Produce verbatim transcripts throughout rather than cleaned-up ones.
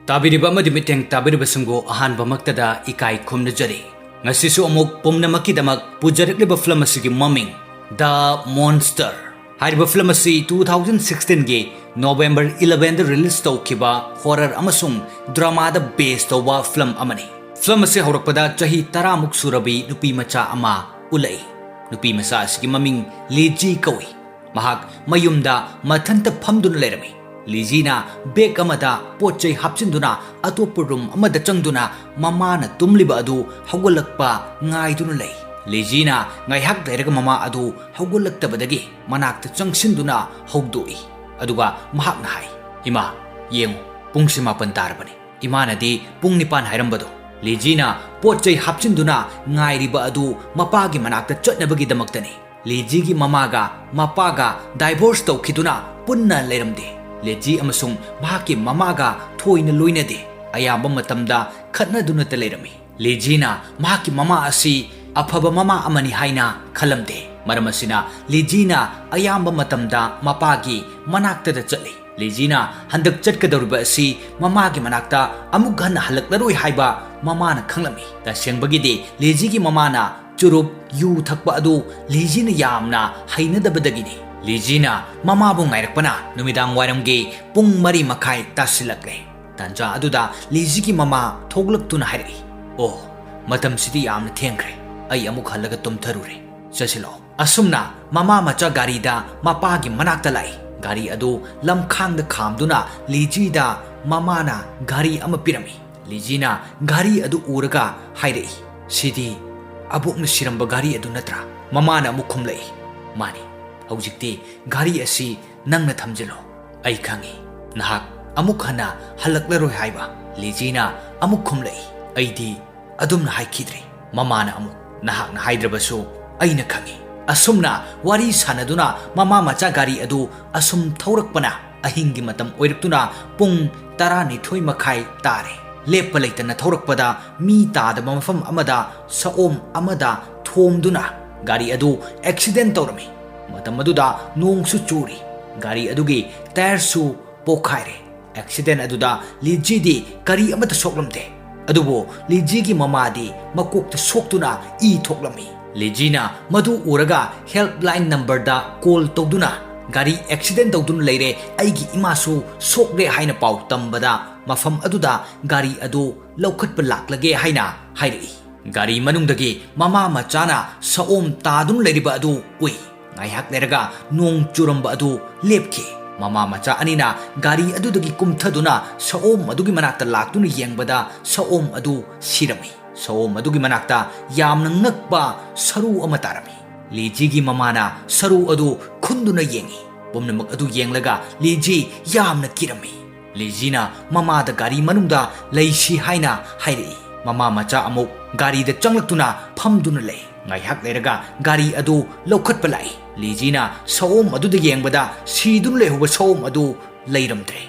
ꯇꯥꯕꯤꯔꯤꯕ ꯑꯃꯗꯤ ꯃꯤꯠꯌꯦꯡ ꯇꯥꯕꯤꯔꯤꯕꯁꯤꯡꯕꯨ ꯑꯍꯥꯟꯕꯃꯛꯇꯗ ꯏꯀꯥꯏ ꯈꯨꯝꯅꯖꯔꯤ꯫ ꯉꯁꯤꯁꯨ ꯑꯃꯨꯛ ꯄꯨꯝꯅꯃꯛꯀꯤꯗꯃꯛ ꯄꯨꯖꯔꯛꯂꯤꯕ ꯐꯤꯂꯝ ꯑꯁꯤꯒꯤ ꯃꯃꯤꯡ The Monster꯫ ꯍꯥꯏꯔꯤꯕ ꯐꯤꯂꯝ ꯑꯁꯤ two thousand sixteen ꯒꯤ November eleven ꯗ release ꯇꯧꯈꯤꯕ horror ꯑꯃꯁꯨꯡ drama ꯗ base ꯇꯧꯕ ꯐꯤꯂꯝ ꯑꯃꯅꯤ꯫ ꯐꯤꯂꯝ ꯑꯁꯤ ꯍꯧꯔꯛꯄꯗ ꯆꯍꯤ ꯇꯔꯥꯃꯨꯛ ꯁꯨꯔꯕꯤ ꯅꯨꯄꯤ ꯃꯆꯥ ꯑꯃ ꯎꯠꯂꯛꯏ꯫ ꯅꯨꯄꯤ ꯃꯆꯥ ꯑꯁꯤꯒꯤ ꯃꯃꯤꯡ ꯂꯤꯖꯤ ꯀꯧꯏ꯫ ꯃꯍꯥꯛ ꯃꯌꯨꯝꯗ ꯃꯊꯟꯇ ꯐꯝꯗꯨꯅ ꯂꯩꯔꯝꯃꯤ꯫ ꯂꯤꯖꯤꯅ bag ꯑꯃꯗ ꯄꯣꯠ ꯆꯩ ꯍꯥꯞꯆꯤꯟꯗꯨꯅ ꯑꯇꯣꯞꯄ room ꯑꯃꯗ ꯆꯪꯗꯨꯅ ꯃꯃꯥꯅ ꯇꯨꯝꯂꯤꯕ ꯑꯗꯨ ꯍꯧꯒꯠꯂꯛꯄ ꯉꯥꯏꯗꯨꯅ ꯂꯩ꯫ ꯂꯤꯖꯤꯅ ꯉꯥꯏꯍꯥꯛ ꯂꯩꯔꯒ ꯃꯃꯥ ꯑꯗꯨ ꯍꯧꯒꯠꯂꯛꯇꯕꯗꯒꯤ ꯃꯅꯥꯛꯇ ꯆꯪꯁꯤꯟꯗꯨꯅ ꯍꯧꯗꯣꯛꯏ꯫ ꯑꯗꯨꯒ ꯃꯍꯥꯛꯅ ꯍꯥꯏ, "ꯏꯃꯥ, ꯌꯦꯡꯉꯨ, ꯄꯨꯡꯁꯤ ꯃꯥꯄꯟ ꯇꯥꯔꯕꯅꯤ꯫ ꯏꯃꯥꯅꯗꯤ ꯄꯨꯡ ꯅꯤꯄꯥꯟ ꯍꯥꯏꯔꯝꯕꯗꯣ?" ꯂꯤꯖꯤꯅ ꯄꯣꯠ ꯆꯩ ꯍꯥꯞꯆꯤꯟꯗꯨꯅ ꯉꯥꯏꯔꯤꯕ ꯑꯗꯨ ꯃꯄꯥꯒꯤ ꯃꯅꯥꯛꯇ ꯆꯠꯅꯕꯒꯤꯗꯃꯛꯇꯅꯤ꯫ ꯂꯤꯖꯤꯒꯤ ꯃꯃꯥꯒ ꯃꯄꯥꯒ divorce ꯇꯧꯈꯤꯗꯨꯅ ꯄꯨꯟꯅ ꯂꯩꯔꯝꯗꯦ꯫ ꯂꯤꯖꯤ ꯑꯃꯁꯨꯡ ꯃꯍꯥꯛꯀꯤ ꯃꯃꯥꯒ ꯊꯣꯏꯅ ꯂꯣꯏꯅꯗꯦ꯫ ꯑꯌꯥꯝꯕ ꯃꯇꯝꯗ ꯈꯠꯅꯗꯨꯅꯇ ꯂꯩꯔꯝꯃꯤ꯫ ꯂꯤꯖꯤꯅ ꯃꯍꯥꯛꯀꯤ ꯃꯃꯥ ꯑꯁꯤ ꯑꯐꯕ ꯃꯃꯥ ꯑꯃꯅꯤ ꯍꯥꯏꯅ ꯈꯜꯂꯝꯗꯦ꯫ ꯃꯔꯝ ꯑꯁꯤꯅ ꯂꯤꯖꯤꯅ ꯑꯌꯥꯝꯕ ꯃꯇꯝꯗ ꯃꯄꯥꯒꯤ ꯃꯅꯥꯛꯇꯗ ꯆꯠꯂꯤ꯫ ꯂꯤꯖꯤꯅ ꯍꯟꯗꯛ ꯆꯠꯀꯗꯧꯔꯤꯕ ꯑꯁꯤ ꯃꯃꯥꯒꯤ ꯃꯅꯥꯛꯇ ꯑꯃꯨꯛ ꯍꯟꯅ ꯍꯜꯂꯛꯂꯔꯣꯏ ꯍꯥꯏꯕ ꯃꯃꯥꯅ ꯈꯪꯂꯝꯃꯤ꯫ ꯇꯁꯦꯡꯕꯒꯤꯗꯤ ꯂꯤꯖꯤꯒꯤ ꯃꯃꯥꯅ ꯆꯨꯔꯨꯞ, ꯌꯨ ꯊꯛꯄ ꯑꯗꯨ ꯂꯤꯖꯤꯅ ꯌꯥꯝꯅ ꯍꯩꯅꯗꯕꯗꯒꯤꯅꯤ꯫ ꯂꯤꯖꯤꯅ ꯃꯃꯥꯕꯨ ꯉꯥꯏꯔꯛꯄꯅ ꯅꯨꯃꯤꯗꯥꯡ ꯋꯥꯏꯔꯝꯒꯤ ꯄꯨꯡ ꯃꯔꯤ ꯃꯈꯥꯏ ꯇꯥꯁꯤꯜꯂꯛꯂꯦ꯫ ꯇꯥꯟꯖꯥ ꯑꯗꯨꯗ ꯂꯤꯖꯤꯒꯤ ꯃꯃꯥ ꯊꯣꯛꯂꯛꯇꯨꯅ ꯍꯥꯏꯔꯛꯏ, "ꯑꯣ, ꯃꯇꯝꯁꯤꯗꯤ ꯌꯥꯝꯅ ꯊꯦꯡꯈ꯭ꯔꯦ꯫ ꯑꯩ ꯑꯃꯨꯛ ꯍꯜꯂꯒ ꯇꯨꯝꯊꯔꯨꯔꯦ꯫ ꯆꯠꯁꯤꯜꯂꯛꯑꯣ꯫" ꯑꯁꯨꯝꯅ ꯃꯃꯥ ꯃꯆꯥ ꯒꯥꯔꯤꯗ ꯃꯄꯥꯒꯤ ꯃꯅꯥꯛꯇ ꯂꯥꯛꯏ꯫ ꯒꯥꯔꯤ ꯑꯗꯨ ꯂꯝꯈꯥꯡꯗ ꯈꯥꯝꯗꯨꯅ ꯂꯤꯖꯤꯗ ꯃꯃꯥꯅ ꯒꯥꯔꯤ ꯑꯃ ꯄꯤꯔꯝꯃꯤ꯫ ꯂꯤꯖꯤꯅ ꯘꯔꯤ ꯑꯗꯨ ꯎꯔꯒ ꯍꯥꯏꯔꯛꯏ, "ꯁꯤꯗꯤ ꯑꯕꯣꯛꯅ ꯁꯤꯔꯝꯕ ꯘꯔꯤ ꯑꯗꯨ ꯅꯠꯇ꯭ꯔꯥ?" ꯃꯃꯥꯅ ꯑꯃꯨꯛ ꯈꯨꯝꯂꯛꯏ, "ꯃꯥꯅꯤ, ꯍꯧꯖꯤꯛꯇꯤ ꯘꯔꯤ ꯑꯁꯤ ꯅꯪꯅ ꯊꯝꯖꯤꯜꯂꯣ꯫ ꯑꯩ ꯈꯪꯏ, ꯅꯍꯥꯛ ꯑꯃꯨꯛ ꯍꯟꯅ ꯍꯜꯂꯛꯂꯔꯣꯏ ꯍꯥꯏꯕ꯫" ꯂꯤꯖꯤꯅ ꯑꯃꯨꯛ ꯈꯨꯝꯂꯛꯏ, "ꯑꯩꯗꯤ ꯑꯗꯨꯝꯅ ꯍꯥꯏꯈꯤꯗ꯭ꯔꯦ꯫" ꯃꯃꯥꯅ ꯑꯃꯨꯛ, "ꯅꯍꯥꯛꯅ ꯍꯥꯏꯗ꯭ꯔꯕꯁꯨ ꯑꯩꯅ ꯈꯪꯏ꯫" ꯑꯁꯨꯝꯅ ꯋꯥꯔꯤ ꯁꯥꯟꯅꯗꯨꯅ ꯃꯃꯥ ꯃꯆꯥ ꯒꯥꯔꯤ ꯑꯗꯨ ꯑꯁꯨꯝ ꯊꯧꯔꯛꯄꯅ ꯑꯍꯤꯡꯒꯤ ꯃꯇꯝ ꯑꯣꯏꯔꯛꯇꯨꯅ ꯄꯨꯡ ꯇꯔꯥꯅꯤꯊꯣꯏ ꯃꯈꯥꯏ ꯇꯥꯔꯦ꯫ ꯂꯦꯞꯄ ꯂꯩꯇꯅ ꯊꯧꯔꯛꯄꯗ ꯃꯤ ꯇꯥꯗꯕ ꯃꯐꯝ ꯑꯃꯗ ꯁꯑꯣꯝ ꯑꯃꯗ ꯊꯣꯝꯗꯨꯅ ꯒꯥꯔꯤ ꯑꯗꯨ accident ꯇꯧꯔꯝꯃꯤ꯫ ꯃꯇꯝ ꯑꯗꯨꯗ ꯅꯣꯡꯁꯨ ꯆꯨꯔꯤ꯫ ꯒꯥꯔꯤ ꯑꯗꯨꯒꯤ tyreꯁꯨ ꯄꯣꯈꯥꯏꯔꯦ꯫ ꯑꯦꯛꯁꯤꯗꯦꯟ ꯑꯗꯨꯗ ꯂꯤꯖꯤꯗꯤ ꯀꯔꯤ ꯑꯃꯠꯇ ꯁꯣꯛꯂꯝꯗꯦ꯫ ꯑꯗꯨꯕꯨ ꯂꯤꯖꯤꯒꯤ ꯃꯃꯥꯗꯤ ꯃꯀꯣꯛꯇ ꯁꯣꯛꯇꯨꯅ ꯏ ꯊꯣꯛꯂꯝꯃꯤ꯫ ꯂꯤꯖꯤꯅ ꯃꯗꯨ ꯎꯔꯒ ꯍꯦꯜꯞꯂꯥꯏꯟ ꯅꯝꯕꯔꯗ ꯀꯣꯜ ꯇꯧꯗꯨꯅ, "ꯒꯥꯔꯤ ꯑꯦꯛꯁꯤꯗꯦꯟ ꯇꯧꯗꯨꯅ ꯂꯩꯔꯦ, ꯑꯩꯒꯤ ꯏꯃꯥꯁꯨ ꯁꯣꯛꯂꯦ" ꯍꯥꯏꯅ ꯄꯥꯎ ꯇꯝꯕꯗ, ꯃꯐꯝ ꯑꯗꯨꯗ ꯒꯥꯔꯤ ꯑꯗꯨ ꯂꯧꯈꯠꯄ ꯂꯥꯛꯂꯒꯦ ꯍꯥꯏꯅ ꯍꯥꯏꯔꯛꯏ꯫ ꯒꯥꯔꯤ ꯃꯅꯨꯡꯗꯒꯤ ꯃꯃꯥ ꯃꯆꯥꯅ ꯁꯑꯣꯝ ꯇꯥꯗꯨꯅ ꯂꯩꯔꯤꯕ ꯑꯗꯨ ꯎꯏ꯫ ꯉꯥꯏꯍꯥꯛ ꯂꯩꯔꯒ ꯅꯣꯡ ꯆꯨꯔꯝꯕ ꯑꯗꯨ ꯂꯦꯞꯈꯤ꯫ ꯃꯃꯥ ꯃꯆꯥ ꯑꯅꯤꯅ ꯒꯥꯔꯤ ꯑꯗꯨꯗꯒꯤ ꯀꯨꯝꯊꯗꯨꯅ ꯁꯑꯣꯝ ꯑꯗꯨꯒꯤ ꯃꯅꯥꯛꯇ ꯂꯥꯛꯇꯨꯅ ꯌꯦꯡꯕꯗ, ꯁꯑꯣꯝ ꯑꯗꯨ ꯁꯤꯔꯝꯃꯤ꯫ ꯁꯑꯣꯝ ꯑꯗꯨꯒꯤ ꯃꯅꯥꯛꯇ ꯌꯥꯝꯅ ꯉꯛꯄ ꯁꯔꯨ ꯑꯃ ꯇꯥꯔꯝꯃꯤ꯫ ꯂꯤꯖꯤꯒꯤ ꯃꯃꯥꯅ ꯁꯔꯨ ꯑꯗꯨ ꯈꯨꯟꯗꯨꯅ ꯌꯦꯡꯉꯤ꯫ ꯄꯨꯝꯅꯃꯛ ꯑꯗꯨ ꯌꯦꯡꯂꯒ ꯂꯤꯖꯤ ꯌꯥꯝꯅ ꯀꯤꯔꯝꯃꯤ꯫ ꯂꯤꯖꯤꯅ ꯃꯃꯥꯗ ꯒꯥꯔꯤ ꯃꯅꯨꯡꯗ ꯂꯩꯁꯤ ꯍꯥꯏꯅ ꯍꯥꯏꯔꯛꯏ꯫ ꯃꯃꯥ ꯃꯆꯥ ꯑꯃꯨꯛ ꯒꯥꯔꯤꯗ ꯆꯪꯂꯛꯇꯨꯅ ꯐꯝꯗꯨꯅ ꯂꯩ꯫ ꯉꯥꯏꯍꯥꯛ ꯂꯩꯔꯒ ꯒꯥꯔꯤ ꯑꯗꯨ ꯂꯧꯈꯠꯄ ꯂꯥꯛꯏ꯫ ꯂꯤꯖꯤꯅ ꯁꯑꯣꯝ ꯑꯗꯨꯗ ꯌꯦꯡꯕꯗ, ꯁꯤꯗꯨꯅ ꯂꯩꯍꯧꯕ ꯁꯑꯣꯝ ꯑꯗꯨ ꯂꯩꯔꯝꯗ꯭ꯔꯦ꯫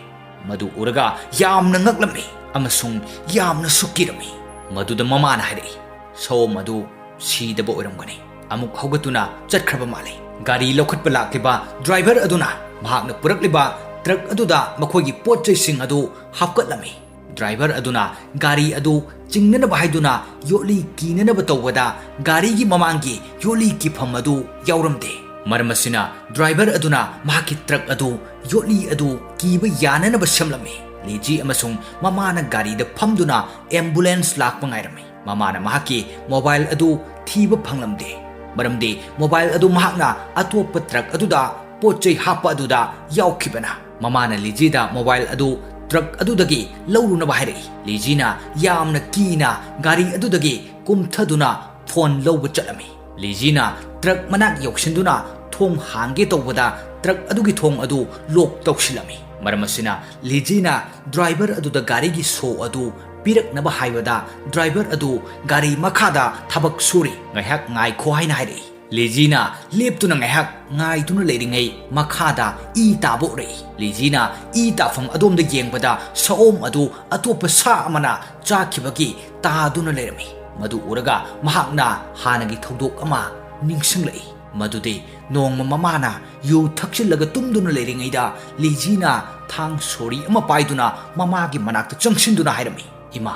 ꯃꯗꯨ ꯎꯔꯒ ꯌꯥꯝꯅ ꯉꯛꯂꯝꯃꯤ ꯑꯃꯁꯨꯡ ꯌꯥꯝꯅꯁꯨ ꯀꯤꯔꯝꯃꯤ꯫ ꯃꯗꯨꯗ ꯃꯃꯥꯅ ꯍꯥꯏꯔꯛꯏ, "ꯁꯑꯣꯝ ꯑꯗꯨ ꯁꯤꯗꯕ ꯑꯣꯏꯔꯝꯒꯅꯤ꯫ ꯑꯃꯨꯛ ꯍꯧꯒꯠꯇꯨꯅ ꯆꯠꯈ꯭ꯔꯕ ꯃꯥꯜꯂꯤ꯫" ꯒꯥꯔꯤ ꯂꯧꯈꯠꯄ ꯂꯥꯛꯂꯤꯕ ꯗ꯭ꯔꯥꯏꯚꯔ ꯑꯗꯨꯅ ꯃꯍꯥꯛꯅ ꯄꯨꯔꯛꯂꯤꯕ ꯇ꯭ꯔꯛ ꯑꯗꯨꯗ ꯃꯈꯣꯏꯒꯤ ꯄꯣꯠ ꯆꯩꯁꯤꯡ ꯑꯗꯨ ꯍꯥꯞꯀꯠꯂꯝꯃꯤ꯫ ꯗ꯭ꯔꯥꯏꯚꯔ ꯑꯗꯨꯅ ꯒꯥꯔꯤ ꯑꯗꯨ ꯆꯤꯡꯅꯅꯕ ꯍꯥꯏꯗꯨꯅ ꯌꯣꯠꯂꯤ ꯀꯤꯅꯅꯕ ꯇꯧꯕꯗ, ꯒꯥꯔꯤꯒꯤ ꯃꯃꯥꯡꯒꯤ ꯌꯣꯠꯂꯤ ꯀꯤꯐꯝ ꯑꯗꯨ ꯌꯥꯎꯔꯝꯗꯦ꯫ ꯃꯔꯝ ꯑꯁꯤꯅ ꯗ꯭ꯔꯥꯏꯚꯔ ꯑꯗꯨꯅ ꯃꯍꯥꯛꯀꯤ ꯇ꯭ꯔꯛ ꯑꯗꯨ ꯌꯣꯠꯂꯤ ꯑꯗꯨ ꯀꯤꯕ ꯌꯥꯅꯅꯕ ꯁꯦꯝꯂꯝꯃꯤ꯫ ꯂꯤꯖꯤ ꯑꯃꯁꯨꯡ ꯃꯃꯥꯅ ꯒꯥꯔꯤꯗ ꯐꯝꯗꯨꯅ ꯑꯦꯝꯕꯨꯂꯦꯟꯁ ꯂꯥꯛꯄ ꯉꯥꯏꯔꯝꯃꯤ꯫ ꯃꯃꯥꯅ ꯃꯍꯥꯛꯀꯤ ꯃꯣꯕꯥꯏꯜ ꯑꯗꯨ ꯊꯤꯕ ꯐꯪꯂꯝꯗꯦ, ꯃꯔꯝꯗꯤ ꯃꯣꯕꯥꯏꯜ ꯑꯗꯨ ꯃꯍꯥꯛꯅ ꯑꯇꯣꯞꯄ ꯇ꯭ꯔꯛ ꯑꯗꯨꯗ ꯄꯣꯠ ꯆꯩ ꯍꯥꯞꯄ ꯑꯗꯨꯗ ꯌꯥꯎꯈꯤꯕꯅ꯫ ꯃꯃꯥꯅ ꯂꯤꯖꯤꯗ ꯃꯣꯕꯥꯏꯜ ꯑꯗꯨ ꯇ꯭ꯔꯛ ꯑꯗꯨꯗꯒꯤ ꯂꯧꯔꯨꯅꯕ ꯍꯥꯏꯔꯛꯏ꯫ ꯂꯤꯖꯤꯅ ꯌꯥꯝꯅ ꯀꯤꯅ ꯒꯥꯔꯤ ꯑꯗꯨꯗꯒꯤ ꯀꯨꯝꯊꯗꯨꯅ ꯐꯣꯟ ꯂꯧꯕ ꯆꯠꯂꯝꯃꯤ꯫ ꯂꯤꯖꯤꯅ ꯇ꯭ꯔꯛ ꯃꯅꯥꯛ ꯌꯧꯁꯤꯟꯗꯨꯅ ꯊꯣꯡ ꯍꯥꯡꯒꯦ ꯇꯧꯕꯗ, ꯇ꯭ꯔꯛ ꯑꯗꯨꯒꯤ ꯊꯣꯡ ꯑꯗꯨ ꯂꯣꯛ ꯇꯧꯁꯤꯜꯂꯝꯃꯤ꯫ ꯃꯔꯝ ꯑꯁꯤꯅ ꯂꯤꯖꯤꯅ ꯗ꯭ꯔꯥꯏꯚꯔ ꯑꯗꯨꯗ ꯒꯥꯔꯤꯒꯤ ꯁꯣ ꯑꯗꯨ ꯄꯤꯔꯛꯅꯕ ꯍꯥꯏꯕꯗ, ꯗ꯭ꯔꯥꯏꯚꯔ ꯑꯗꯨ ꯒꯥꯔꯤ ꯃꯈꯥꯗ ꯊꯕꯛ ꯁꯨꯔꯤ꯫ "ꯉꯥꯏꯍꯥꯛ ꯉꯥꯏꯈꯣ" ꯍꯥꯏꯅ ꯍꯥꯏꯔꯛꯏ꯫ ꯂꯤꯖꯤꯅ ꯂꯦꯞꯇꯨꯅ ꯉꯥꯏꯍꯥꯛ ꯉꯥꯏꯗꯨꯅ ꯂꯩꯔꯤꯉꯩ, ꯃꯈꯥꯗ ꯏ ꯇꯥꯕ ꯎꯔꯛꯏ꯫ ꯂꯤꯖꯤꯅ ꯏ ꯇꯥꯐꯝ ꯑꯗꯣꯝꯗ ꯌꯦꯡꯕꯗ, ꯁꯑꯣꯝ ꯑꯗꯨ ꯑꯇꯣꯞꯄ ꯁꯥ ꯑꯃꯅ ꯆꯥꯈꯤꯕꯒꯤ ꯇꯥꯗꯨꯅ ꯂꯩꯔꯝꯃꯤ꯫ ꯃꯗꯨ ꯎꯔꯒ ꯃꯍꯥꯛꯅ ꯍꯥꯟꯅꯒꯤ ꯊꯧꯗꯣꯛ ꯑꯃ ꯅꯤꯡꯁꯤꯡꯂꯛꯏ, ꯃꯗꯨꯗꯤ ꯅꯣꯡꯃ ꯃꯃꯥꯅ ꯌꯨ ꯊꯛꯆꯤꯜꯂꯒ ꯇꯨꯝꯗꯨꯅ ꯂꯩꯔꯤꯉꯩꯗ, ꯂꯤꯖꯤꯅ ꯊꯥꯡ ꯁꯣꯔꯤ ꯑꯃ ꯄꯥꯏꯗꯨꯅ ꯃꯃꯥꯒꯤ ꯃꯅꯥꯛꯇ ꯆꯪꯁꯤꯟꯗꯨꯅ ꯍꯥꯏꯔꯝꯃꯤ, "ꯏꯃꯥ,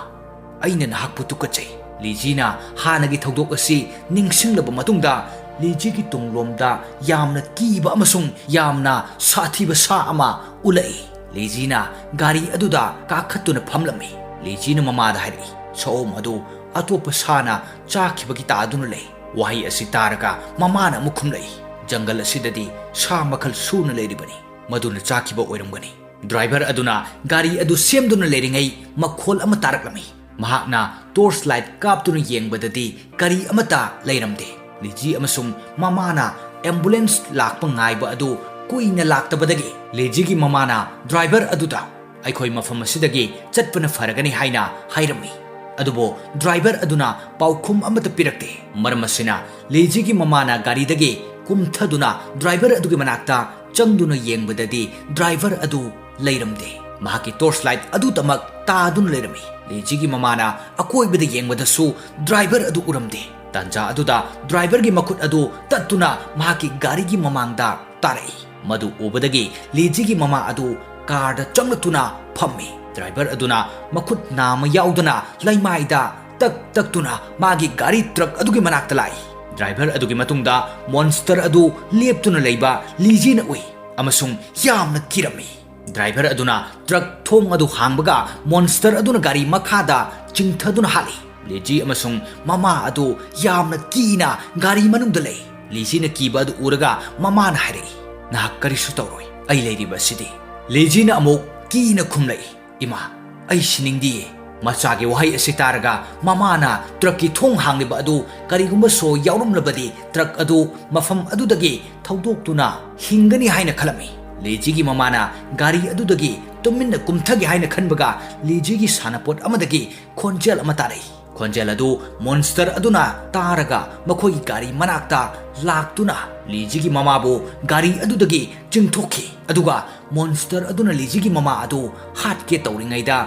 ꯑꯩꯅ ꯅꯍꯥꯛꯄꯨ ꯇꯨꯀꯠꯆꯩ꯫" ꯂꯤꯖꯤꯅ ꯍꯥꯟꯅꯒꯤ ꯊꯧꯗꯣꯛ ꯑꯁꯤ ꯅꯤꯡꯁꯤꯡꯂꯕ ꯃꯇꯨꯡꯗ ꯂꯤꯖꯤꯒꯤ ꯇꯨꯡꯂꯣꯝꯗ ꯌꯥꯝꯅ ꯀꯤꯕ ꯑꯃꯁꯨꯡ ꯌꯥꯝꯅ ꯁꯥꯊꯤꯕ ꯁꯥ ꯑꯃ ꯎꯠꯂꯛꯏ꯫ ꯂꯤꯖꯤꯅ ꯒꯥꯔꯤ ꯑꯗꯨꯗ ꯀꯥꯈꯠꯇꯨꯅ ꯐꯝꯂꯝꯃꯤ꯫ ꯂꯤꯖꯤꯅ ꯃꯃꯥꯗ ꯍꯥꯏꯔꯛꯏ, "ꯁꯑꯣꯝ ꯑꯗꯨ ꯑꯇꯣꯞꯄ ꯁꯥꯅ ꯆꯥꯈꯤꯕꯒꯤ ꯇꯥꯗꯨꯅ ꯂꯩ꯫" ꯋꯥꯍꯩ ꯑꯁꯤ ꯇꯥꯔꯒ ꯃꯃꯥꯅ ꯑꯃꯨꯛ ꯈꯨꯝꯂꯛꯏ, "ꯖꯪꯒꯜ ꯑꯁꯤꯗꯗꯤ ꯁꯥ ꯃꯈꯜ ꯁꯨꯅ ꯂꯩꯔꯤꯕꯅꯤ꯫ ꯃꯗꯨꯅ ꯆꯥꯈꯤꯕ ꯑꯣꯏꯔꯝꯒꯅꯤ꯫" ꯗ꯭ꯔꯥꯏꯚꯔ ꯑꯗꯨꯅ ꯒꯥꯔꯤ ꯑꯗꯨ ꯁꯦꯝꯗꯨꯅ ꯂꯩꯔꯤꯉꯩ ꯃꯈꯣꯜ ꯑꯃ ꯇꯥꯔꯛꯂꯝꯃꯤ꯫ ꯃꯍꯥꯛꯅ ꯇꯣꯔꯆ ꯂꯥꯏꯠ ꯀꯥꯞꯇꯨꯅ ꯌꯦꯡꯕꯗꯗꯤ ꯒꯥꯔꯤ ꯑꯃꯠꯇ ꯂꯩꯔꯝꯗꯦ꯫ ꯂꯤꯖꯤ ꯑꯃꯁꯨꯡ ꯃꯃꯥꯅ ꯑꯦꯝꯕꯨꯂꯦꯟꯁ ꯂꯥꯛꯄ ꯉꯥꯏꯕ ꯑꯗꯨ ꯀꯨꯏꯅ ꯂꯥꯛꯇꯕꯗꯒꯤ ꯂꯤꯖꯤꯒꯤ ꯃꯃꯥꯅ ꯗ꯭ꯔꯥꯏꯚꯔ ꯑꯗꯨꯗ, "ꯑꯩꯈꯣꯏ ꯃꯐꯝ ꯑꯁꯤꯗꯒꯤ ꯆꯠꯄꯅ ꯐꯔꯒꯅꯤ" ꯍꯥꯏꯅ ꯍꯥꯏꯔꯝꯃꯤ꯫ ꯑꯗꯨꯕꯨ ꯗ꯭ꯔꯥꯏꯚꯔ ꯑꯗꯨꯅ ꯄꯥꯎꯈꯨꯝ ꯑꯃꯠꯇ ꯄꯤꯔꯛꯇꯦ꯫ ꯃꯔꯝ ꯑꯁꯤꯅ ꯂꯤꯖꯤꯒꯤ ꯃꯃꯥꯅ ꯒꯥꯔꯤꯗꯒꯤ ꯀꯨꯝꯊꯗꯨꯅ ꯗ꯭ꯔꯥꯏꯚꯔ ꯑꯗꯨꯒꯤ ꯃꯅꯥꯛꯇ ꯆꯪꯗꯨꯅ ꯌꯦꯡꯕꯗꯗꯤ ꯗ꯭ꯔꯥꯏꯚꯔ ꯑꯗꯨ ꯂꯩꯔꯝꯗꯦ꯫ ꯃꯍꯥꯛꯀꯤ ꯇꯣꯔꯆ ꯂꯥꯏꯠ ꯑꯗꯨꯗꯃꯛ ꯇꯥꯗꯨꯅ ꯂꯩꯔꯝꯃꯤ꯫ ꯂꯤꯖꯤꯒꯤ ꯃꯃꯥꯅ ꯑꯀꯣꯏꯕꯗ ꯌꯦꯡꯕꯗꯁꯨ ꯗ꯭ꯔꯥꯏꯚꯔ ꯑꯗꯨ ꯎꯔꯝꯗꯦ꯫ ꯇꯥꯟꯖꯥ ꯑꯗꯨꯗ ꯗ꯭ꯔꯥꯏꯚꯔꯒꯤ ꯃꯈꯨꯠ ꯑꯗꯨ ꯇꯠꯇꯨꯅ ꯃꯍꯥꯛꯀꯤ ꯒꯥꯔꯤꯒꯤ ꯃꯃꯥꯡꯗ ꯇꯥꯔꯛꯏ꯫ ꯃꯗꯨ ꯎꯕꯗꯒꯤ ꯂꯤꯖꯤꯒꯤ ꯃꯃꯥ ꯑꯗꯨ ꯀꯥꯔꯗ ꯆꯪꯂꯛꯇꯨꯅ ꯐꯝꯃꯤ꯫ ꯗ꯭ꯔꯥꯏꯚꯔ ꯑꯗꯨꯅ ꯃꯈꯨꯠ ꯅꯥꯝꯃ ꯌꯥꯎꯗꯅ ꯂꯩꯃꯥꯏꯗ ꯇꯛ ꯇꯛꯇꯨꯅ ꯃꯥꯒꯤ ꯒꯥꯔꯤ ꯇ꯭ꯔꯛ ꯑꯗꯨꯒꯤ ꯃꯅꯥꯛꯇ ꯂꯥꯛꯏ꯫ ꯗ꯭ꯔꯥꯏꯚꯔ ꯑꯗꯨꯒꯤ ꯃꯇꯨꯡꯗ ꯃꯣꯟꯁꯇꯔ ꯑꯗꯨ ꯂꯦꯞꯇꯨꯅ ꯂꯩꯕ ꯂꯤꯖꯤꯅ ꯎꯏ ꯑꯃꯁꯨꯡ ꯌꯥꯝꯅ ꯀꯤꯔꯝꯃꯤ꯫ ꯗ꯭ꯔꯥꯏꯚꯔ ꯑꯗꯨꯅ ꯇ꯭ꯔꯛ ꯊꯣꯡ ꯑꯗꯨ ꯍꯥꯡꯕꯒ ꯃꯣꯟꯁꯇꯔ ꯑꯗꯨꯅ ꯒꯥꯔꯤ ꯃꯈꯥꯗ ꯆꯤꯡꯊꯗꯨꯅ ꯍꯥꯠꯂꯤ꯫ ꯂꯤꯖꯤ ꯑꯃꯁꯨꯡ ꯃꯃꯥ ꯑꯗꯨ ꯌꯥꯝꯅ ꯀꯤꯅ ꯒꯥꯔꯤ ꯃꯅꯨꯡꯗ ꯂꯩ꯫ ꯂꯤꯖꯤꯅ ꯀꯤꯕ ꯑꯗꯨ ꯎꯔꯒ ꯃꯃꯥꯅ ꯍꯥꯏꯔꯛꯏ, "ꯅꯍꯥꯛ ꯀꯔꯤꯁꯨ ꯇꯧꯔꯣꯏ, ꯑꯩ ꯂꯩꯔꯤꯕ ꯑꯁꯤꯗꯤ꯫" ꯂꯤꯖꯤꯅ ꯑꯃꯨꯛ ꯀꯤꯅ ꯈꯨꯝꯂꯛꯏ, "ꯏꯃꯥ, ꯑꯩ ꯁꯤꯅꯤꯡꯗꯤꯌꯦ꯫" ꯃꯆꯥꯒꯤ ꯋꯥꯍꯩ ꯑꯁꯤ ꯇꯥꯔꯒ ꯃꯃꯥꯅ ꯇ꯭ꯔꯛꯀꯤ ꯊꯣꯡ ꯍꯥꯡꯂꯤꯕ ꯑꯗꯨ ꯀꯔꯤꯒꯨꯝꯕ ꯁꯣ ꯌꯥꯎꯔꯝꯂꯕꯗꯤ ꯇ꯭ꯔꯛ ꯑꯗꯨ ꯃꯐꯝ ꯑꯗꯨꯗꯒꯤ ꯊꯧꯗꯣꯛꯇꯨꯅ ꯍꯤꯡꯒꯅꯤ ꯍꯥꯏꯅ ꯈꯜꯂꯝꯃꯤ꯫ ꯂꯤꯖꯤꯒꯤ ꯃꯃꯥꯅ ꯒꯥꯔꯤ ꯑꯗꯨꯗꯒꯤ ꯇꯨꯃꯤꯟꯅ ꯀꯨꯝꯊꯒꯦ ꯍꯥꯏꯅ ꯈꯟꯕꯒ ꯂꯤꯖꯤꯒꯤ ꯁꯥꯟꯅꯄꯣꯠ ꯑꯃꯗꯒꯤ ꯈꯣꯟꯖꯦꯜ ꯑꯃ ꯇꯥꯔꯛꯏ꯫ ꯈꯣꯟꯖꯦꯜ ꯑꯗꯨ ꯃꯣꯟꯁꯇꯔ ꯑꯗꯨꯅ ꯇꯥꯔꯒ ꯃꯈꯣꯏꯒꯤ ꯒꯥꯔꯤ ꯃꯅꯥꯛꯇ ꯂꯥꯛꯇꯨꯅ ꯂꯤꯖꯤꯒꯤ ꯃꯃꯥꯕꯨ ꯒꯥꯔꯤ ꯑꯗꯨꯗꯒꯤ ꯆꯤꯡꯊꯣꯛꯈꯤ꯫ ꯑꯗꯨꯒ ꯃꯣꯟꯁꯇꯔ ꯑꯗꯨꯅ ꯂꯤꯖꯤꯒꯤ ꯃꯃꯥ ꯑꯗꯨ ꯍꯥꯠꯀꯦ ꯇꯧꯔꯤꯉꯩꯗ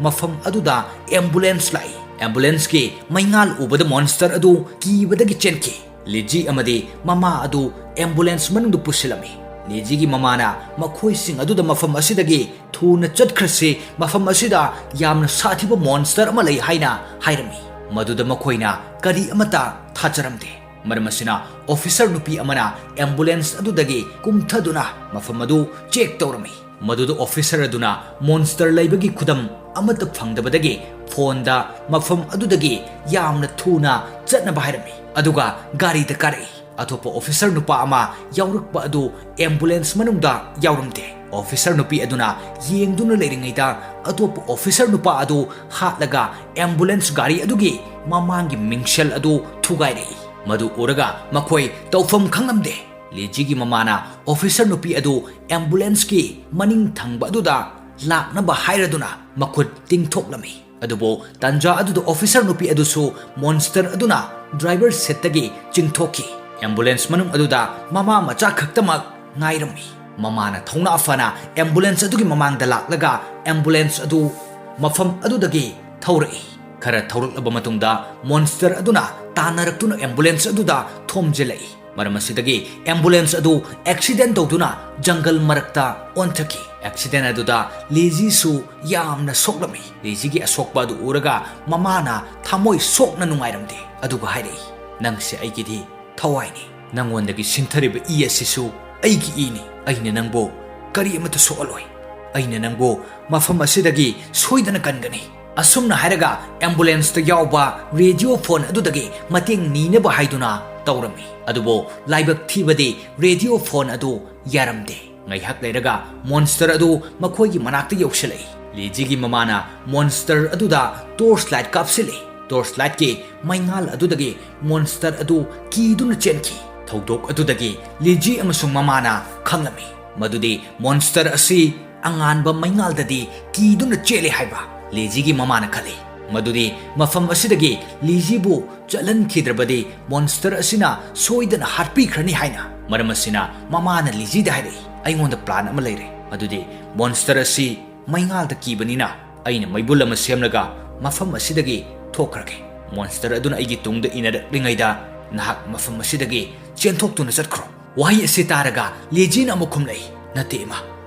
ꯃꯐꯝ ꯑꯗꯨꯗ ꯑꯦꯝꯕꯨꯂꯦꯟꯁ ꯂꯥꯛꯏ꯫ ꯑꯦꯝꯕꯨꯂꯦꯟꯁꯀꯤ ꯃꯩꯉꯥꯜ ꯎꯕꯗ ꯃꯣꯟꯁꯇꯔ ꯑꯗꯨ ꯀꯤꯕꯗꯒꯤ ꯆꯦꯟꯈꯤ꯫ ꯂꯤꯖꯤ ꯑꯃꯗꯤ ꯃꯃꯥ ꯑꯗꯨ ꯑꯦꯝꯕꯨꯂꯦꯟꯁ ꯃꯅꯨꯡꯗ ꯄꯨꯁꯤꯜꯂꯝꯃꯤ꯫ ꯂꯤꯖꯤꯒꯤ ꯃꯃꯥꯅ ꯃꯈꯣꯏꯁꯤꯡ ꯑꯗꯨꯗ ꯃꯐꯝ ꯑꯁꯤꯗꯒꯤ ꯊꯨꯅ ꯆꯠꯈ꯭ꯔꯁꯤ, ꯃꯐꯝ ꯑꯁꯤꯗ ꯌꯥꯝꯅ ꯁꯥꯊꯤꯕ ꯃꯣꯟꯁꯇꯔ ꯑꯃ ꯂꯩ ꯍꯥꯏꯅ ꯍꯥꯏꯔꯝꯃꯤ꯫ ꯃꯗꯨꯗ ꯃꯈꯣꯏꯅ ꯀꯔꯤ ꯑꯃꯠꯇ ꯊꯥꯖꯔꯝꯗꯦ꯫ ꯃꯔꯝ ꯑꯁꯤꯅ ꯑꯣꯐꯤꯁꯔ ꯅꯨꯄꯤ ꯑꯃꯅ ꯑꯦꯝꯕꯨꯂꯦꯟꯁ ꯑꯗꯨꯗꯒꯤ ꯀꯨꯝꯊꯗꯨꯅ ꯃꯐꯝ ꯑꯗꯨ ꯆꯦꯛ ꯇꯧꯔꯝꯃꯤ꯫ ꯃꯗꯨꯗ ꯑꯣꯐꯤꯁꯔ ꯑꯗꯨꯅ ꯃꯣꯟꯁꯇꯔ ꯂꯩꯕꯒꯤ ꯈꯨꯗꯝ ꯑꯃꯠꯇ ꯐꯪꯗꯕꯗꯒꯤ ꯐꯣꯟꯗ ꯃꯐꯝ ꯑꯗꯨꯗꯒꯤ ꯌꯥꯝꯅ ꯊꯨꯅ ꯆꯠꯅꯕ ꯍꯥꯏꯔꯝꯃꯤ, ꯑꯗꯨꯒ ꯒꯥꯔꯤꯗ ꯀꯥꯔꯛꯏ꯫ ꯑꯇꯣꯞꯄ ꯑꯣꯐꯤꯁꯔ ꯅꯨꯄꯥ ꯑꯃ ꯌꯥꯎꯔꯛꯄ ꯑꯗꯨ ꯑꯦꯝꯕꯨꯂꯦꯟꯁ ꯃꯅꯨꯡꯗ ꯌꯥꯎꯔꯝꯗꯦ꯫ ꯑꯣꯐꯤꯁꯔ ꯅꯨꯄꯤ ꯑꯗꯨꯅ ꯌꯦꯡꯗꯨꯅ ꯂꯩꯔꯤꯉꯩꯗ ꯑꯇꯣꯞꯄ ꯑꯣꯐꯤꯁꯔ ꯅꯨꯄꯥ ꯑꯗꯨ ꯍꯥꯠꯂꯒ ꯑꯦꯝꯕꯨꯂꯦꯟꯁ ꯒꯥꯔꯤ ꯑꯗꯨꯒꯤ ꯃꯃꯥꯡꯒꯤ ꯃꯤꯡꯁꯦꯜ ꯑꯗꯨ ꯊꯨꯒꯥꯏꯔꯛꯏ꯫ ꯃꯗꯨ ꯎꯔꯒ ꯃꯈꯣꯏ ꯇꯧꯐꯝ ꯈꯪꯂꯝꯗꯦ꯫ ꯂꯤꯖꯤꯒꯤ ꯃꯃꯥꯅ ꯑꯣꯐꯤꯁꯔ ꯅꯨꯄꯤ ꯑꯗꯨ ꯑꯦꯝꯕꯨꯂꯦꯟꯁꯀꯤ ꯃꯅꯤꯡ ꯊꯪꯕ ꯑꯗꯨꯗ ꯂꯥꯛꯅꯕ ꯍꯥꯏꯔꯗꯨꯅ ꯃꯈꯨꯠ ꯇꯤꯡꯊꯣꯛꯂꯝꯃꯤ꯫ ꯑꯗꯨꯕꯨ ꯇꯟꯖꯥ ꯑꯗꯨꯗ ꯑꯣꯐꯤꯁꯔ ꯅꯨꯄꯤ ꯑꯗꯨꯁꯨ ꯃꯣꯟꯁꯇꯔ ꯑꯗꯨꯅ ꯗ꯭ꯔꯥꯏꯚꯔ ꯁꯤꯠꯇꯒꯤ ꯆꯤꯡꯊꯣꯛꯈꯤ꯫ ꯑꯦꯝꯕꯨꯂꯦꯟꯁ ꯃꯅꯨꯡ ꯑꯗꯨꯗ ꯃꯃꯥ ꯃꯆꯥ ꯈꯛꯇꯃꯛ ꯉꯥꯏꯔꯝꯃꯤ꯫ ꯃꯃꯥꯅ ꯊꯧꯅꯥ ꯐꯅ ꯑꯦꯝꯕꯨꯂꯦꯟꯁ ꯑꯗꯨꯒꯤ ꯃꯃꯥꯡꯗ ꯂꯥꯛꯂꯒ ꯑꯦꯝꯕꯨꯂꯦꯟꯁ ꯑꯗꯨ ꯃꯐꯝ ꯑꯗꯨꯗꯒꯤ ꯊꯧꯔꯛꯏ꯫ ꯈꯔ ꯊꯧꯔꯛꯂꯕ ꯃꯇꯨꯡꯗ ꯃꯣꯟꯁꯇꯔ ꯑꯗꯨꯅ ꯇꯥꯟꯅꯔꯛꯇꯨꯅ ꯑꯦꯝꯕꯨꯂꯦꯟꯁ ꯑꯗꯨꯗ ꯊꯣꯝꯖꯤꯜꯂꯛꯏ꯫ ꯃꯔꯝ ꯑꯁꯤꯗꯒꯤ ꯑꯦꯝꯕꯨꯂꯦꯟꯁ ꯑꯗꯨ ꯑꯦꯛꯁꯤꯗꯦꯟ ꯇꯧꯗꯨꯅ ꯖꯪꯒꯜ ꯃꯔꯛꯇ ꯑꯣꯟꯊꯈꯤ꯫ ꯑꯦꯛꯁꯤꯗꯦꯟ ꯑꯗꯨꯗ ꯂꯤꯖꯤꯁꯨ ꯌꯥꯝꯅ ꯁꯣꯛꯂꯝꯃꯤ꯫ ꯂꯤꯖꯤꯒꯤ ꯑꯁꯣꯛꯄ ꯑꯗꯨ ꯎꯔꯒ ꯃꯃꯥꯅ ꯊꯃꯣꯏ ꯁꯣꯛꯅ ꯅꯨꯡꯉꯥꯏꯔꯝꯗꯦ, ꯑꯗꯨꯒ ꯍꯥꯏꯔꯛꯏ, "ꯅꯪꯁꯦ ꯑꯩꯒꯤꯗꯤ ꯊꯋꯥꯏꯅꯤ꯫ ꯅꯪꯉꯣꯟꯗꯒꯤ ꯁꯤꯟꯊꯔꯤꯕ ꯏ ꯑꯁꯤꯁꯨ ꯑꯩꯒꯤ ꯏꯅꯤ꯫ ꯑꯩꯅ ꯅꯪꯕꯨ ꯀꯔꯤ ꯑꯃꯠꯇ ꯁꯣꯛꯍꯜꯂꯣꯏ꯫ ꯑꯩꯅ ꯅꯪꯕꯨ ꯃꯐꯝ ꯑꯁꯤꯗꯒꯤ ꯁꯣꯏꯗꯅ ꯀꯟꯒꯅꯤ꯫" ꯑꯁꯨꯝꯅ ꯍꯥꯏꯔꯒ ꯑꯦꯝꯕꯨꯂꯦꯟꯁꯇ ꯌꯥꯎꯕ ꯔꯦꯗꯤꯑꯣ ꯐꯣꯟ ꯑꯗꯨꯗꯒꯤ ꯃꯇꯦꯡ ꯅꯤꯅꯕ ꯍꯥꯏꯗꯨꯅ ꯇꯧꯔꯝꯃꯤ꯫ ꯑꯗꯨꯕꯨ ꯂꯥꯏꯕꯛ ꯊꯤꯕꯗꯤ ꯔꯦꯗꯤꯑꯣ ꯐꯣꯟ ꯑꯗꯨ ꯌꯥꯔꯝꯗꯦ꯫ ꯉꯥꯏꯍꯥꯛ ꯂꯩꯔꯒ ꯃꯣꯟꯁꯇꯔ ꯑꯗꯨ ꯃꯈꯣꯏꯒꯤ ꯃꯅꯥꯛꯇ ꯌꯧꯁꯤꯜꯂꯛꯏ꯫ ꯂꯤꯖꯤꯒꯤ ꯃꯃꯥꯅ ꯃꯣꯟꯁꯇꯔ ꯑꯗꯨꯗ ꯇꯣꯔꯆ ꯂꯥꯏꯠ ꯀꯥꯞꯁꯤꯜꯂꯤ꯫ ꯇꯣꯔꯆ ꯂꯥꯏꯠꯀꯤ ꯃꯩꯉꯥꯜ ꯑꯗꯨꯗꯒꯤ ꯃꯣꯟꯁꯇꯔ ꯑꯗꯨ ꯀꯤꯗꯨꯅ ꯆꯦꯟꯈꯤ꯫ ꯊꯧꯗꯣꯛ ꯑꯗꯨꯗꯒꯤ ꯂꯤꯖꯤ ꯑꯃꯁꯨꯡ ꯃꯃꯥꯅ ꯈꯪꯂꯝꯃꯤ ꯃꯗꯨꯗꯤ ꯃꯣꯟꯁꯇꯔ ꯑꯁꯤ ꯑꯉꯥꯟꯕ ꯃꯩꯉꯥꯜꯗꯗꯤ ꯀꯤꯗꯨꯅ ꯆꯦꯜꯂꯤ ꯍꯥꯏꯕ꯫ ꯂꯤꯖꯤꯒꯤ ꯃꯃꯥꯅ ꯈꯜꯂꯤ ꯃꯗꯨꯗꯤ ꯃꯐꯝ ꯑꯁꯤꯗꯒꯤ ꯂꯤꯖꯤꯕꯨ ꯆꯠꯍꯟꯈꯤꯗ꯭ꯔꯕꯗꯤ ꯃꯣꯟꯁꯇꯔ ꯑꯁꯤꯅ ꯁꯣꯏꯗꯅ ꯍꯥꯠꯄꯤꯈ꯭ꯔꯅꯤ ꯍꯥꯏꯅ꯫ ꯃꯔꯝ ꯑꯁꯤꯅ ꯃꯃꯥꯅ ꯂꯤꯖꯤꯗ ꯍꯥꯏꯔꯛꯏ, "ꯑꯩꯉꯣꯟꯗ ꯄ꯭ꯂꯥꯟ ꯑꯃ ꯂꯩꯔꯦ꯫ ꯃꯗꯨꯗꯤ ꯃꯣꯟꯁꯇꯔ ꯑꯁꯤ ꯃꯩꯉꯥꯜꯗ ꯀꯤꯕꯅꯤꯅ ꯑꯩꯅ ꯃꯩꯕꯨꯜ ꯑꯃ ꯁꯦꯝꯂꯒ ꯃꯐꯝ ꯑꯁꯤꯗꯒꯤ ꯊꯣꯛꯈ꯭ꯔꯒꯦ꯫ ꯃꯣꯟꯁꯇꯔ ꯑꯗꯨꯅ ꯑꯩꯒꯤ ꯇꯨꯡꯗ ꯏꯟꯅꯔꯛꯂꯤꯉꯩꯗ ꯅꯍꯥꯛ ꯃꯐꯝ ꯑꯁꯤꯗꯒꯤ ꯆꯦꯟꯊꯣꯛꯇꯨꯅ ꯆꯠꯈ꯭ꯔꯣ꯫" ꯋꯥꯍꯩ ꯑꯁꯤ ꯇꯥꯔꯒ ꯂꯤꯖꯤꯅ ꯑꯃꯨꯛ ꯈꯨꯝꯂꯛꯏ, "ꯅꯠꯇꯦ ꯏꯃꯥ,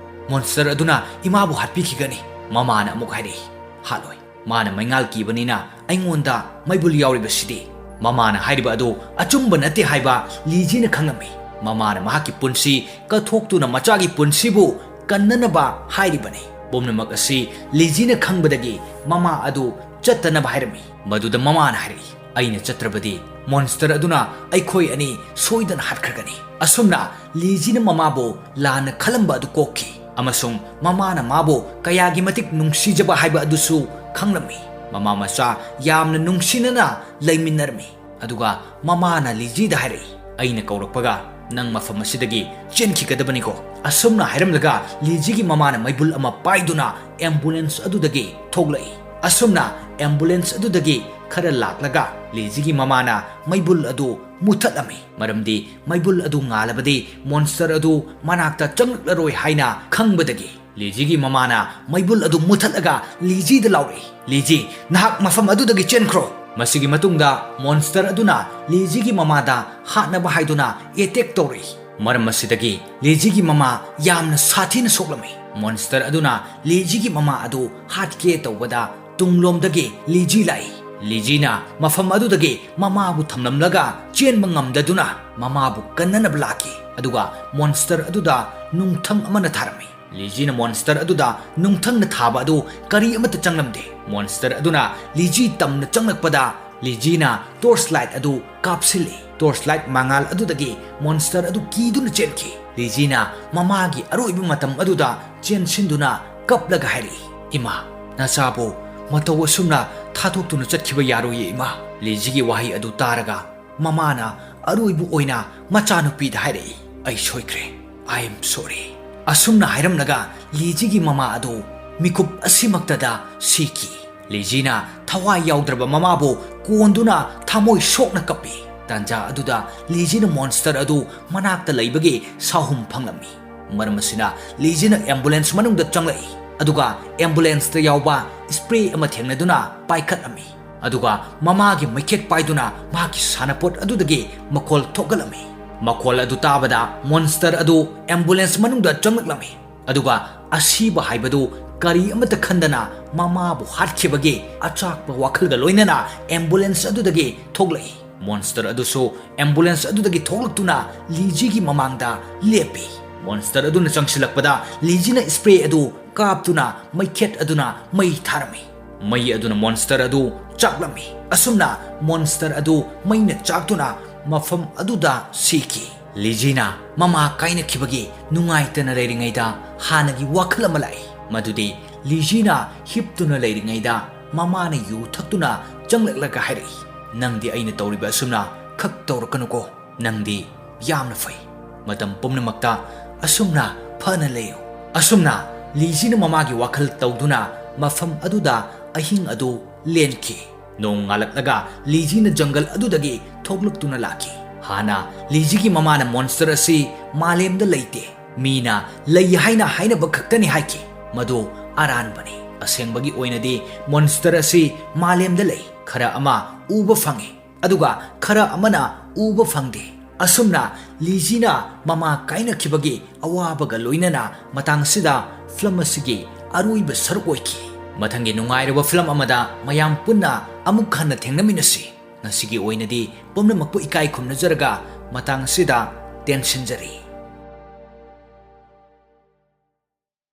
ꯃꯣꯟꯁꯇꯔ ꯑꯗꯨꯅ ꯏꯃꯥꯕꯨ ꯍꯥꯠꯄꯤꯈꯤꯒꯅꯤ꯫" ꯃꯃꯥꯅ ꯑꯃꯨꯛ ꯍꯥꯏꯔꯛꯏ, "ꯍꯥꯠꯂꯣꯏ, ꯃꯥꯅ ꯃꯩꯉꯥꯜ ꯀꯤꯕꯅꯤꯅ ꯑꯩꯉꯣꯟꯗ ꯃꯩꯕꯨꯜ ꯌꯥꯎꯔꯤꯕꯁꯤꯗꯤ꯫" ꯃꯃꯥꯅ ꯍꯥꯏꯔꯤꯕ ꯑꯗꯨ ꯑꯆꯨꯝꯕ ꯅꯠꯇꯦ ꯍꯥꯏꯕ ꯂꯤꯖꯤꯅ ꯈꯪꯂꯝꯃꯤ꯫ ꯃꯃꯥꯅ ꯃꯍꯥꯛꯀꯤ ꯄꯨꯟꯁꯤ ꯀꯠꯊꯣꯛꯇꯨꯅ ꯃꯆꯥꯒꯤ ꯄꯨꯟꯁꯤꯕꯨ ꯀꯟꯅꯅꯕ ꯍꯥꯏꯔꯤꯕꯅꯤ꯫ ꯄꯨꯝꯅꯃꯛ ꯑꯁꯤ ꯂꯤꯖꯤꯅ ꯈꯪꯕꯗꯒꯤ ꯃꯃꯥ ꯑꯗꯨ ꯆꯠꯇꯅꯕ ꯍꯥꯏꯔꯝꯃꯤ꯫ ꯃꯗꯨꯗ ꯃꯃꯥꯅ ꯍꯥꯏꯔꯛꯏ, "ꯑꯩꯅ ꯆꯠꯇ꯭ꯔꯕꯗꯤ ꯃꯣꯟꯁꯇꯔ ꯑꯗꯨꯅ ꯑꯩꯈꯣꯏ ꯑꯅꯤ ꯁꯣꯏꯗꯅ ꯍꯥꯠꯈ꯭ꯔꯒꯅꯤ꯫" ꯑꯁꯨꯝꯅ ꯂꯤꯖꯤꯅ ꯃꯃꯥꯕꯨ ꯂꯥꯟꯅ ꯈꯜꯂꯝꯕ ꯑꯗꯨ ꯀꯣꯛꯈꯤ, ꯑꯃꯁꯨꯡ ꯃꯃꯥꯅ ꯃꯥꯕꯨ ꯀꯌꯥꯒꯤ ꯃꯇꯤꯛ ꯅꯨꯡꯁꯤꯖꯕ ꯍꯥꯏꯕ ꯑꯗꯨꯁꯨ ꯈꯪꯂꯝꯃꯤ꯫ ꯃꯃꯥ ꯃꯆꯥ ꯌꯥꯝꯅ ꯅꯨꯡꯁꯤꯅꯅ ꯂꯩꯃꯤꯟꯅꯔꯝꯃꯤ꯫ ꯑꯗꯨꯒ ꯃꯃꯥꯅ ꯂꯤꯖꯤꯗ ꯍꯥꯏꯔꯛꯏ, "ꯑꯩꯅ ꯀꯧꯔꯛꯄꯒ ꯅꯪ ꯃꯐꯝ ꯑꯁꯤꯗꯒꯤ ꯆꯦꯟꯈꯤꯒꯗꯕꯅꯤꯀꯣ꯫" ꯑꯁꯨꯝꯅ ꯍꯥꯏꯔꯝꯂꯒ ꯂꯤꯖꯤꯒꯤ ꯃꯃꯥꯅ ꯃꯩꯕꯨꯜ ꯑꯃ ꯄꯥꯏꯗꯨꯅ ꯑꯦꯝꯕꯨꯂꯦꯟꯁ ꯑꯗꯨꯗꯒꯤ ꯊꯣꯛꯂꯛꯏ꯫ ꯑꯁꯨꯝꯅ ꯑꯦꯝꯕꯨꯂꯦꯟꯁ ꯑꯗꯨꯗꯒꯤ ꯈꯔ ꯂꯥꯛꯂꯒ ꯂꯤꯖꯤꯒꯤ ꯃꯃꯥꯅ ꯃꯩꯕꯨꯜ ꯑꯗꯨ ꯃꯨꯊꯠꯂꯝꯃꯤ, ꯃꯔꯝꯗꯤ ꯃꯩꯕꯨꯜ ꯑꯗꯨ ꯉꯥꯜꯂꯕꯗꯤ ꯃꯣꯟꯁꯇꯔ ꯑꯗꯨ ꯃꯅꯥꯛꯇ ꯆꯪꯂꯛꯂꯔꯣꯏ ꯍꯥꯏꯅ ꯈꯪꯕꯗꯒꯤ꯫ ꯂꯤꯖꯤꯒꯤ ꯃꯃꯥꯅ ꯃꯩꯕꯨꯜ ꯑꯗꯨ ꯃꯨꯊꯠꯂꯒ ꯂꯤꯖꯤꯗ ꯂꯥꯎꯔꯛꯏ, "ꯂꯤꯖꯤ, ꯅꯍꯥꯛ ꯃꯐꯝ ꯑꯗꯨꯗꯒꯤ ꯆꯦꯟꯈ꯭ꯔꯣ꯫ ꯃꯁꯤꯒꯤ ꯃꯇꯨꯡꯗ ꯃꯣꯟꯁꯇꯔ ꯑꯗꯨꯅ ꯂꯤꯖꯤꯒꯤ ꯃꯃꯥꯗ ꯍꯥꯠꯅꯕ ꯍꯥꯏꯗꯨꯅ ꯑꯦꯇꯦꯛ ꯇꯧꯔꯛꯏ꯫ ꯃꯔꯝ ꯑꯁꯤꯗꯒꯤ ꯂꯤꯖꯤꯒꯤ ꯃꯃꯥ ꯌꯥꯝꯅ ꯁꯥꯊꯤꯅ ꯁꯣꯛꯂꯝꯃꯤ꯫ ꯃꯣꯟꯁꯇꯔ ꯑꯗꯨꯅ ꯂꯤꯖꯤꯒꯤ ꯃꯃꯥ ꯑꯗꯨ ꯍꯥꯠꯀꯦ ꯇꯧꯕꯗ ꯇꯨꯡꯂꯣꯝꯗꯒꯤ ꯂꯤꯖꯤ ꯂꯥꯛꯏ꯫ ꯂꯤꯖꯤꯅ ꯃꯐꯝ ꯑꯗꯨꯗꯒꯤ ꯃꯃꯥꯕꯨ ꯊꯝꯂꯝꯂꯒ ꯆꯦꯟꯕ ꯉꯝꯗꯗꯨꯅ ꯃꯃꯥꯕꯨ ꯀꯟꯅꯅꯕ ꯂꯥꯛꯈꯤ꯫ ꯑꯗꯨꯒ ꯃꯣꯟꯁꯇꯔ ꯑꯗꯨꯗ ꯅꯨꯡꯊꯪ ꯑꯃꯅ ꯊꯥꯔꯝꯃꯤ꯫ ꯂꯤꯖꯤꯅ ꯃꯣꯟꯁꯇꯔ ꯑꯗꯨꯗ ꯅꯨꯡꯊꯪꯅ ꯊꯥꯕ ꯑꯗꯨ ꯀꯔꯤ ꯑꯃꯠꯇ ꯆꯪꯂꯝꯗꯦ꯫ ꯃꯣꯟꯁꯇꯔ ꯑꯗꯨꯅ ꯂꯤꯖꯤ ꯇꯝꯅ ꯆꯪꯂꯛꯄꯗ ꯂꯤꯖꯤꯅ ꯇꯣꯔꯆ ꯂꯥꯏꯠ ꯑꯗꯨ ꯀꯥꯞꯁꯤꯜꯂꯤ꯫ ꯇꯣꯔꯆ ꯂꯥꯏꯠ ꯃꯉꯥꯜ ꯑꯗꯨꯗꯒꯤ ꯃꯣꯟꯁꯇꯔ ꯑꯗꯨ ꯀꯤꯗꯨꯅ ꯆꯦꯟꯈꯤ꯫ ꯂꯤꯖꯤꯅ ꯃꯃꯥꯒꯤ ꯑꯔꯣꯏꯕ ꯃꯇꯝ ꯑꯗꯨꯗ ꯆꯦꯟꯁꯤꯟꯗꯨꯅ ꯀꯞꯂꯒ ꯍꯥꯏꯔꯛꯏ, "ꯏꯃꯥ, ꯅꯆꯥꯕꯨ ꯃꯇꯧ ꯑꯁꯨꯝꯅ ꯊꯥꯗꯣꯛꯇꯨꯅ ꯆꯠꯈꯤꯕ ꯌꯥꯔꯣꯏꯌꯦ ꯏꯃꯥ꯫" ꯂꯤꯖꯤꯒꯤ ꯋꯥꯍꯩ ꯑꯗꯨ ꯇꯥꯔꯒ ꯃꯃꯥꯅ ꯑꯔꯣꯏꯕ ꯑꯣꯏꯅ ꯃꯆꯥꯅꯨꯄꯤꯗ ꯍꯥꯏꯔꯛꯏ, "ꯑꯩ ꯁꯣꯏꯈ꯭ꯔꯦ, I am sorry꯫" ꯑꯁꯨꯝꯅ ꯍꯥꯏꯔꯝꯂꯒ ꯂꯤꯖꯤꯒꯤ ꯃꯃꯥ ꯑꯗꯨ ꯃꯤꯀꯨꯞ ꯑꯁꯤꯃꯛꯇꯗ ꯁꯤꯈꯤ꯫ ꯂꯤꯖꯤꯅ ꯊꯋꯥꯏ ꯌꯥꯎꯗ꯭ꯔꯕ ꯃꯃꯥꯕꯨ ꯀꯣꯟꯗꯨꯅ ꯊꯃꯣꯏ ꯁꯣꯛꯅ ꯀꯞꯄꯤ꯫ ꯇꯥꯟꯖꯥ ꯑꯗꯨꯗ ꯂꯤꯖꯤꯅ ꯃꯣꯟꯁꯇꯔ ꯑꯗꯨ ꯃꯅꯥꯛꯇ ꯂꯩꯕꯒꯤ ꯁꯥꯍꯨꯝ ꯐꯪꯂꯝꯃꯤ꯫ ꯃꯔꯝ ꯑꯁꯤꯅ ꯂꯤꯖꯤꯅ ꯑꯦꯝꯕꯨꯂꯦꯟꯁ ꯃꯅꯨꯡꯗ ꯆꯪꯂꯛꯏ, ꯑꯗꯨꯒ ꯑꯦꯝꯕꯨꯂꯦꯟꯁꯇ ꯌꯥꯎꯕ ꯁ꯭ꯄ꯭ꯔꯦ ꯑꯃ ꯊꯦꯡꯅꯗꯨꯅ ꯄꯥꯏꯈꯠꯂꯝꯃꯤ꯫ ꯑꯗꯨꯒ ꯃꯃꯥꯒꯤ ꯃꯩꯈꯦꯠ ꯄꯥꯏꯗꯨꯅ ꯃꯍꯥꯛꯀꯤ ꯁꯥꯟꯅꯄꯣꯠ ꯑꯗꯨꯗꯒꯤ ꯃꯈꯣꯜ ꯊꯣꯛꯍꯜꯂꯝꯃꯤ꯫ ꯃꯈꯣꯜ ꯑꯗꯨ ꯇꯥꯕꯗ ꯃꯣꯟꯁꯇꯔ ꯑꯗꯨ ꯑꯦꯝꯕꯨꯂꯦꯟꯁ ꯃꯅꯨꯡꯗ ꯆꯪꯂꯛꯂꯝꯃꯤ꯫ ꯑꯗꯨꯒ ꯑꯁꯤꯕ ꯍꯥꯏꯕꯗꯨ ꯀꯔꯤ ꯑꯃꯠꯇ ꯈꯟꯗꯅ ꯃꯃꯥꯕꯨ ꯍꯥꯠꯈꯤꯕꯒꯤ ꯑꯆꯥꯛꯄ ꯋꯥꯈꯜꯒ ꯂꯣꯏꯅꯅ ꯑꯦꯝꯕꯨꯂꯦꯟꯁ ꯑꯗꯨꯗꯒꯤ ꯊꯣꯛꯂꯛꯏ꯫ ꯃꯣꯟꯁꯇꯔ ꯑꯗꯨꯁꯨ ꯑꯦꯝꯕꯨꯂꯦꯟꯁ ꯑꯗꯨꯗꯒꯤ ꯊꯣꯛꯂꯛꯇꯨꯅ ꯂꯤꯖꯤꯒꯤ ꯃꯃꯥꯡꯗ ꯂꯦꯞꯄꯤ꯫ ꯃꯣꯟꯁꯇꯔ ꯑꯗꯨꯅ ꯆꯪꯁꯤꯜꯂꯛꯄꯗ ꯂꯤꯖꯤꯅ ꯏꯁꯄ꯭ꯔꯦ ꯑꯗꯨ ꯀꯥꯞꯇꯨꯅ ꯃꯩꯈꯦꯠ ꯑꯗꯨꯅ ꯃꯩ ꯊꯥꯔꯝꯃꯤ꯫ ꯃꯩ ꯑꯗꯨꯅ ꯃꯣꯟꯁꯇꯔ ꯑꯗꯨ ꯆꯥꯛꯂꯝꯃꯤ꯫ ꯑꯁꯨꯝꯅ ꯃꯣꯟꯁꯇꯔ ꯑꯗꯨ ꯃꯩꯅ ꯆꯥꯛꯇꯨꯅ ꯃꯐꯝ ꯑꯗꯨꯗ ꯁꯤꯈꯤ꯫ ꯂꯤꯖꯤꯅ ꯃꯃꯥ ꯀꯥꯏꯅꯈꯤꯕꯒꯤ ꯅꯨꯡꯉꯥꯏꯇꯅ ꯂꯩꯔꯤꯉꯩꯗ ꯍꯥꯟꯅꯒꯤ ꯋꯥꯈꯜ ꯑꯃ ꯂꯥꯛꯏ꯫ ꯃꯗꯨꯗꯤ ꯂꯤꯖꯤꯅ ꯍꯤꯞꯇꯨꯅ ꯂꯩꯔꯤꯉꯩꯗ ꯃꯃꯥꯅ ꯌꯨ ꯊꯛꯇꯨꯅ ꯆꯪꯂꯛꯂꯒ ꯍꯥꯏꯔꯛꯏ, "ꯅꯪꯗꯤ ꯑꯩꯅ ꯇꯧꯔꯤꯕ ꯑꯁꯨꯝꯅ ꯈꯛ ꯇꯧꯔꯛꯀꯅꯨꯀꯣ꯫ ꯅꯪꯗꯤ ꯌꯥꯝꯅ ꯐꯩ꯫ ꯃꯇꯝ ꯄꯨꯝꯅꯃꯛꯇ ꯑꯁꯨꯝꯅ ꯐꯅ ꯂꯩꯌꯨ꯫" ꯑꯁꯨꯝꯅ ꯂꯤꯖꯤꯅ ꯃꯃꯥꯒꯤ ꯋꯥꯈꯜ ꯇꯧꯗꯨꯅ ꯃꯐꯝ ꯑꯗꯨꯗ ꯑꯍꯤꯡ ꯑꯗꯨ ꯂꯦꯟꯈꯤ꯫ ꯅꯣꯡ ꯉꯥꯜꯂꯛꯂꯒ ꯂꯤꯖꯤꯅ ꯖꯪꯒꯜ ꯑꯗꯨꯗꯒꯤ ꯊꯣꯛꯂꯛꯇꯨꯅ ꯂꯥꯛꯈꯤ꯫ ꯍꯥꯟꯅ ꯂꯤꯖꯤꯒꯤ ꯃꯃꯥꯅ ꯃꯣꯟꯁꯇꯔ ꯑꯁꯤ ꯃꯥꯂꯦꯝꯗ ꯂꯩꯇꯦ, ꯃꯤꯅ ꯂꯩ ꯍꯥꯏꯅ ꯍꯥꯏꯅꯕ ꯈꯛꯇꯅꯤ ꯍꯥꯏꯈꯤ꯫ ꯃꯗꯨ ꯑꯔꯥꯟꯕꯅꯤ꯫ ꯑꯁꯦꯡꯕꯒꯤ ꯑꯣꯏꯅꯗꯤ ꯃꯣꯟꯁꯇꯔ ꯑꯁꯤ ꯃꯥꯂꯦꯝꯗ ꯂꯩ꯫ ꯈꯔ ꯑꯃ ꯎꯕ ꯐꯪꯏ, ꯑꯗꯨꯒ ꯈꯔ ꯑꯃꯅ ꯎꯕ ꯐꯪꯗꯦ꯫ ꯑꯁꯨꯝꯅ ꯂꯤꯖꯤꯅ ꯃꯃꯥ ꯀꯥꯏꯅꯈꯤꯕꯒꯤ ꯑꯋꯥꯕꯒ ꯂꯣꯏꯅꯅ ꯃꯇꯥꯡꯁꯤꯗ ꯐꯤꯂꯝ ꯑꯁꯤꯒꯤ ꯑꯔꯣꯏꯕ ꯁꯔꯨꯛ ꯑꯣꯏꯈꯤ꯫ ꯃꯊꯪꯒꯤ ꯅꯨꯡꯉꯥꯏꯔꯕ ꯐꯤꯂꯝ ꯑꯃꯗ ꯃꯌꯥꯝ ꯄꯨꯟꯅ ꯑꯃꯨꯛ ꯍꯟꯅ ꯊꯦꯡꯅꯃꯤꯟꯅꯁꯤ꯫ ꯉꯁꯤꯒꯤ ꯑꯣꯏꯅꯗꯤ ꯄꯨꯝꯅꯃꯛꯄꯨ ꯏꯀꯥꯏ ꯈꯨꯝꯅꯖꯔꯒ ꯃꯇꯥꯡꯁꯤꯗ ꯇꯦꯟꯁꯤꯟꯖꯔꯤ꯫